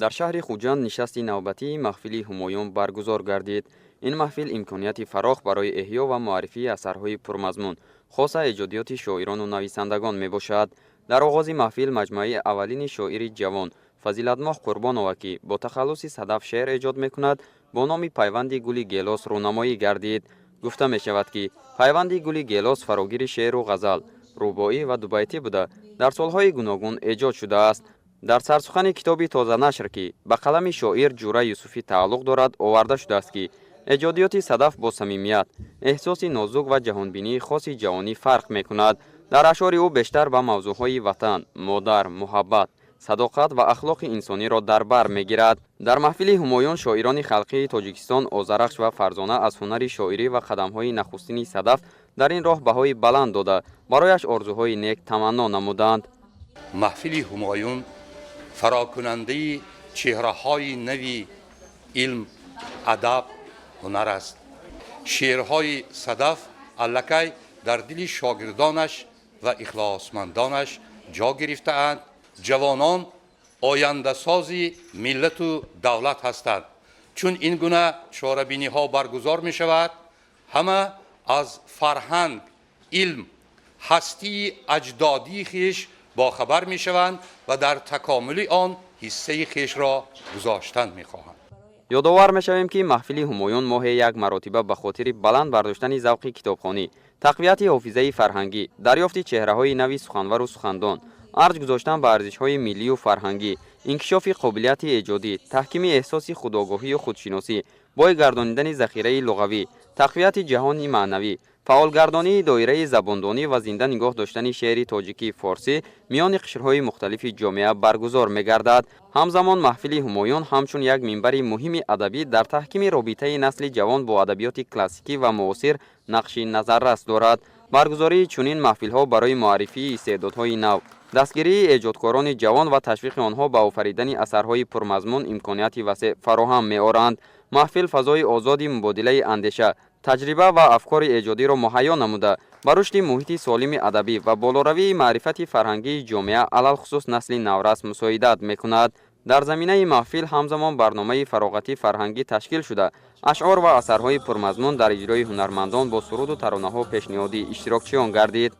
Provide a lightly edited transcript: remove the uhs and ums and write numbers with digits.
Дар шаҳри Хуҷанд нишасти навбатии маҳфили Ҳумоюн баргузор гардид. Ин маҳфил имконияти фарох барои эҳё ва муаррифии асарҳои пурмазмун, хоса эҷодиёти шоирону нависандагон мебошад. Дар оғози маҳфил маҷмӯаи аввалини шоири ҷавон Фазилатмоҳ Қурбонова, ки бо тахаллуси Садаф шеър эҷод мекунад, бо номи «Пайванди гули гелос» рӯнамоӣ гардид. Гуфта мешавад, ки «Пайванди гули гелос» фарогири шеъру ғазал, рубоӣ ва дубайтӣ буда, дар солҳои гуногун эҷод шудааст. Дар сарсухани китоби тозанашр, ки ба қалами шоир Ҷура Юсуфӣ тааллуқ дорад, оварда шудааст, ки эҷодиёти Садаф бо самимият, эҳсоси нозук ва ҷаҳонбинии хоси ҷавонӣ фарқ мекунад. Дар ашъори ӯ бештар ба мавзӯъҳои ватан, модар, муҳаббат, садоқат ва ахлоқи инсониро дар бар мегирад. Дар маҳфили Ҳумоюн шоирони халқии Тоҷикистон Озарахш ва Фарзона аз ҳунари шоирӣ ва қадамҳои нахустини Садаф дар ин роҳ баҳои баланд дода, барояш орзуҳои нек таманно намуданд. Маҳфили Ҳумоюн фарокунандаи чеҳраҳои нави илм, адаб, ҳунар аст. Шеърҳои Садаф аллакай дар дили шогирдонаш ва ихлосмандонаш ҷо гирифтаанд. Ҷавонон ояндасози миллату давлат ҳастанд. Чун ин гуна чорабиниҳо баргузор мешавад, ҳама аз фарҳанг, илм, ҳастии аҷдодии хеш бохабар мешаванд ва дар такомули он ҳиссаи хешро гузоштан мехоҳанд. Ёдовар мешавем, ки маҳфили Ҳумоюн моҳе як маротиба ба хотири баланд бардоштани завқи китобхонӣ, тақвияти ҳофизаи фарҳангӣ, дарёфти чеҳраҳои нави суханвару сухандон, арҷ гузоштан ба арзишҳои миллию фарҳангӣ, инкишофи қобилияти эҷодӣ, таҳкими эҳсоси худогоҳию худшиносӣ, бой гардонидани захираи луғавӣ, тақвияти ҷаҳони маънавӣ, фаъолгардонии доираи забондонӣ ва зинда нигоҳ доштани шеъри тоҷикӣ форсӣ миёни қишрҳои мухталифи ҷомеа баргузор мегардад. Ҳамзамон маҳфили Ҳумоюн ҳамчун як минбари муҳими адабӣ дар таҳкими робитаи насли ҷавон бо адабиёти классикӣ ва муосир нақши назаррас дорад. Баргузории чунин маҳфилҳо барои муаррифии истеъдодҳои нав, дастгирии эҷодкорони ҷавон ва ташвиқи онҳо ба офаридани асарҳои пурмазмун имконияти васеъ фароҳам меоранд. Маҳфил фазои озоди мубодилаи андеша, таҷриба ва афкори эҷодиро муҳайё намуда, ба рушди муҳити солими адабӣ ва болоравии маърифати фарҳангии ҷомеа, алалхусус насли наврас, мусоидат мекунад. Дар заминаи маҳфил ҳамзамон барномаи фароғатӣ фарҳангӣ ташкил шуда, ашъор ва асарҳои пурмазмун дар иҷрои ҳунармандон бо суруду таронаҳо пешниҳоди иштирокчиён гардид.